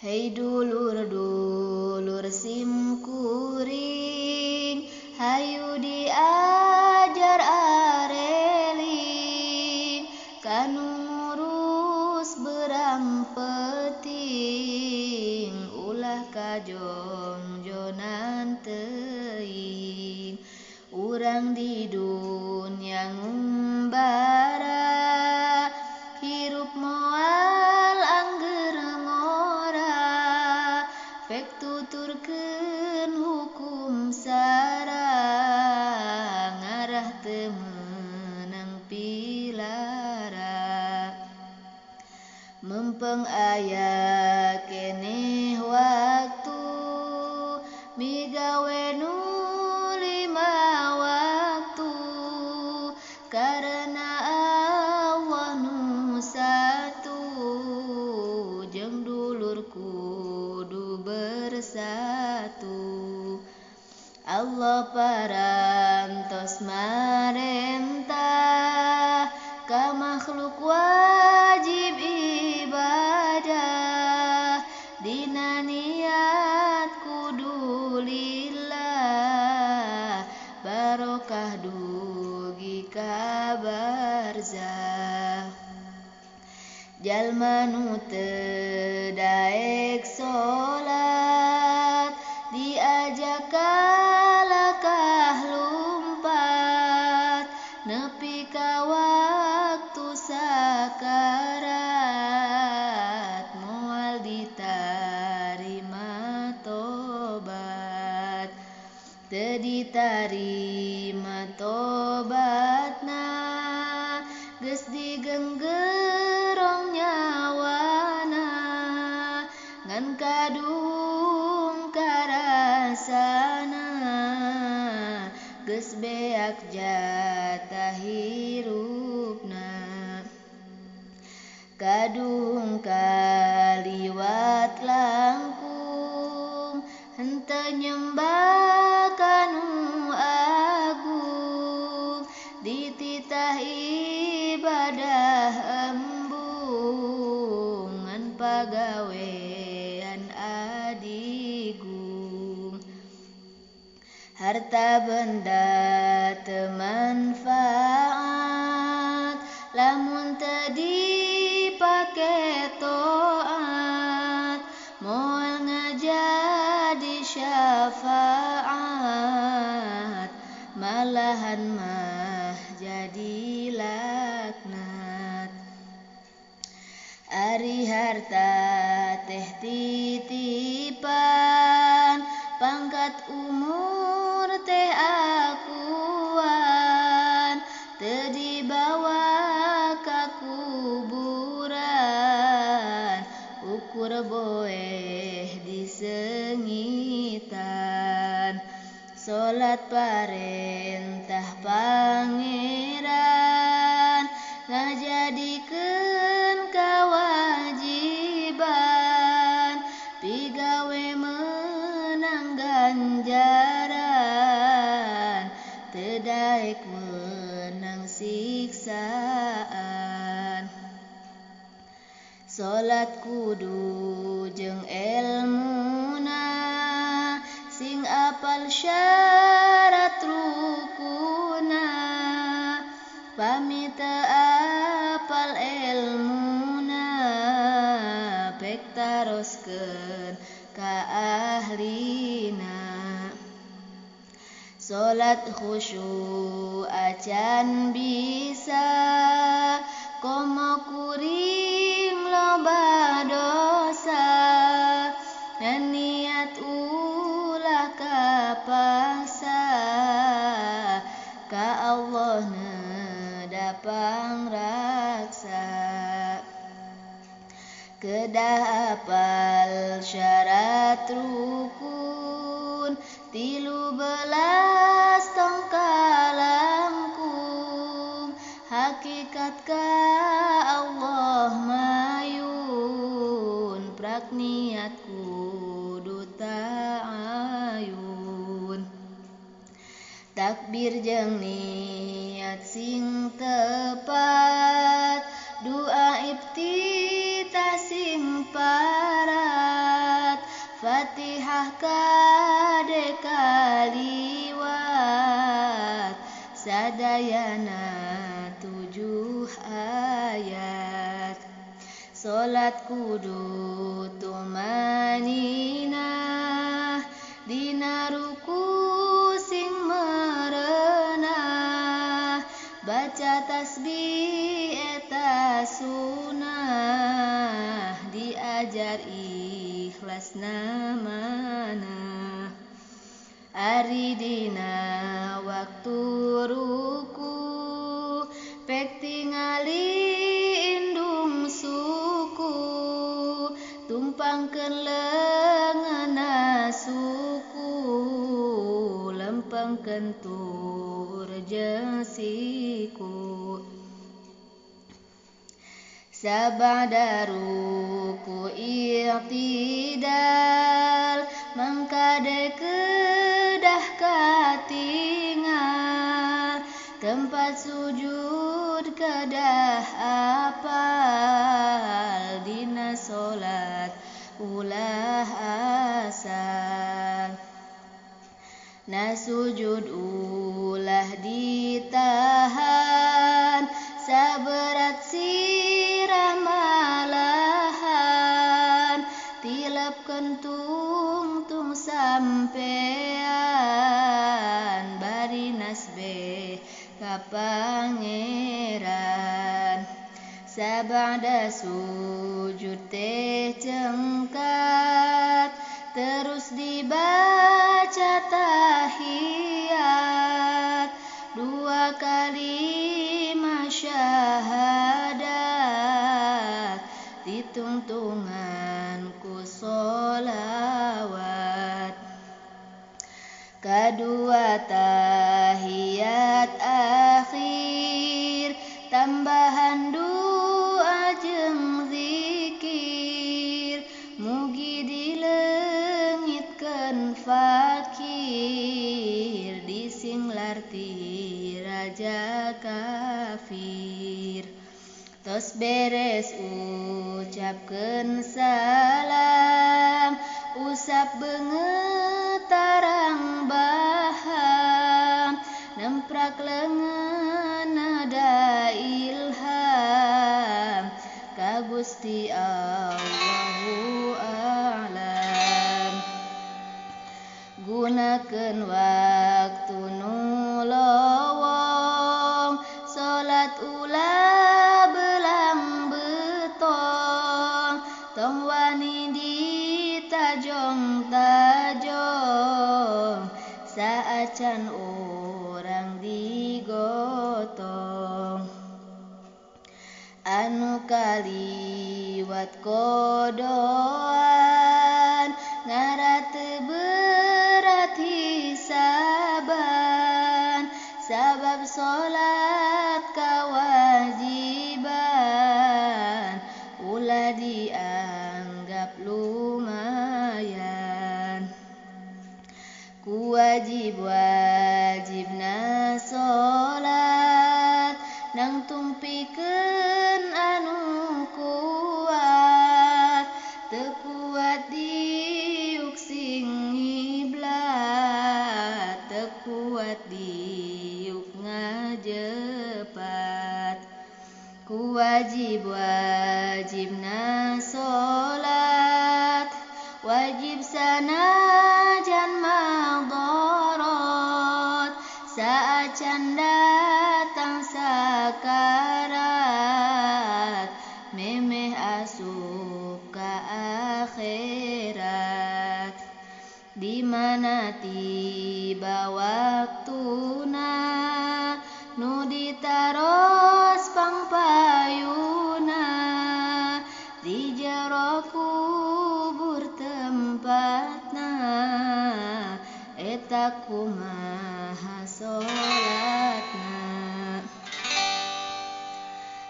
Hei dulur-dulur sim kuring, hayu diajar areling, kanu ngurus berang peting, ulah kajongjonan teuing. Urang di dunya ngumbara, hirup moal angger ngora, pek tuturkeun hukum sara, ngarah teu meunang pilara. Mempeng aya keneh waktu, migawe nu lima waktu, karena Allah nu satu, jeung dulur kudu bersatu. Allah parantos marentah, ka makhluk wajib ibadah, dina niat kudu lillah, barokah dugi ka barzah. Jalma nu teu daek salat, diajak kalakah lumpat, nepi ka waktu sakarat, moal ditarima tobat. Teu ditarima tobatna, geus digenggerong nyawana, ngan kadung karasana, geus beak jatah hirupna. Kadung kaliwat langkung, henteu nyembah kanu agung, dititah ibadah embung, ngan pagawean adigung. Harta benda teu manfaat, lamun teu dipake toat, moal ngajadi syafaat, malahan mah jadi laknat. Ari harta teh titipan, pangkat umur teh akuan, teu dibawa ka kuburan, ukur boeh disengitan. Salat parentah pangeran, ngajadikeun kawajiban, pigawe meunang ganjaran, teu daek meunang siksaan. Salat kudu jeung elmuna, sing apal syarat rukuna, pami teu apal elmuna, pek taroskeun ka ahlina. Salat khusyu acan bisa, komo kuring loba dosa, ngan niat ulah kapaksa, ka Allah nedapang raksa. Kedah apal syarat rukun, 13 tong kalangkung, hakikat ka Allah mayun, prak niat kudu ta'ayun. Takbir jeung niat sing tepat, doa iftitah sing parat, Fatihah kade kaliwat sadayana 7 ayat. Salat kudu tumaninah dina ruku sing merenah, baca tasbih eta sunah, diajar ikhlas namana. Ari dina waktu ruku pek tingali indung suku, tumpangkeun leungeunna suku, lempengkeun tur jeung siku. Sabada ruku i'tidal mangkade kedah katingal, tempat sujud kedah apal, dina salat ulah asal. Na sujud ulah ditahan, saberat sirah malahan, tilepkeun tungtung sampean, bari nasbeh ka Pangeran. Sabada sujud teh cengkat, terus dibaca tahiyat, 2 kalimat syahadat, ditungtungan ku sholawat. Kadua tahiyat akhir, tambahan doa jeung zikir, mugi dileungitkeun fakir, disinglar ti raja kafir. Tos beres ucapkeun salam, usap beungeut tarang baham, nemprak leungeun nada ilham, ka Gusti Allahu a'lam. Gunakeun waktu nu lowong, salat ulah belang betong, tong wani ditajong-tajong, saacan urang digotong. Anu kaliwat kodoan, ngarate berat hisaban, sabab salat kawajiban, ulah dianggap lumayan. Ku wajib-wajibna salat, nangtung pikeun anu kuat, teu kuat diuk sing ngiblat, teu kuat diuk ngajepat. Ku wajib-wajibna salat, wajib sanajan madharat, saacan datang sakarat, memeh asup ka akhirat. Di mana tiba waktuna, nu ditaros pangpayuna, di jero kubur tempatna, eta kumaha salatna.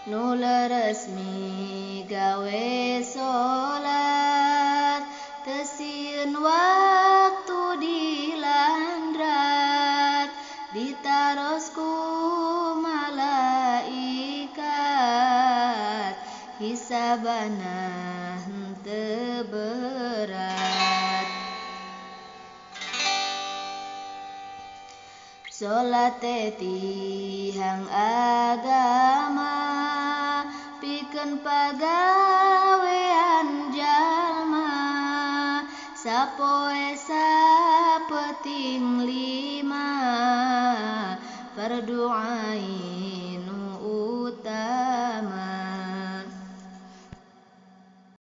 Nu leres migawe salat, teu sieun waktu dilandrat, ditaros ku malaikat, hisabana henteu berat. Salat teh tihang agama pikeun pagawean jalma sapoe sapeting lima fardu.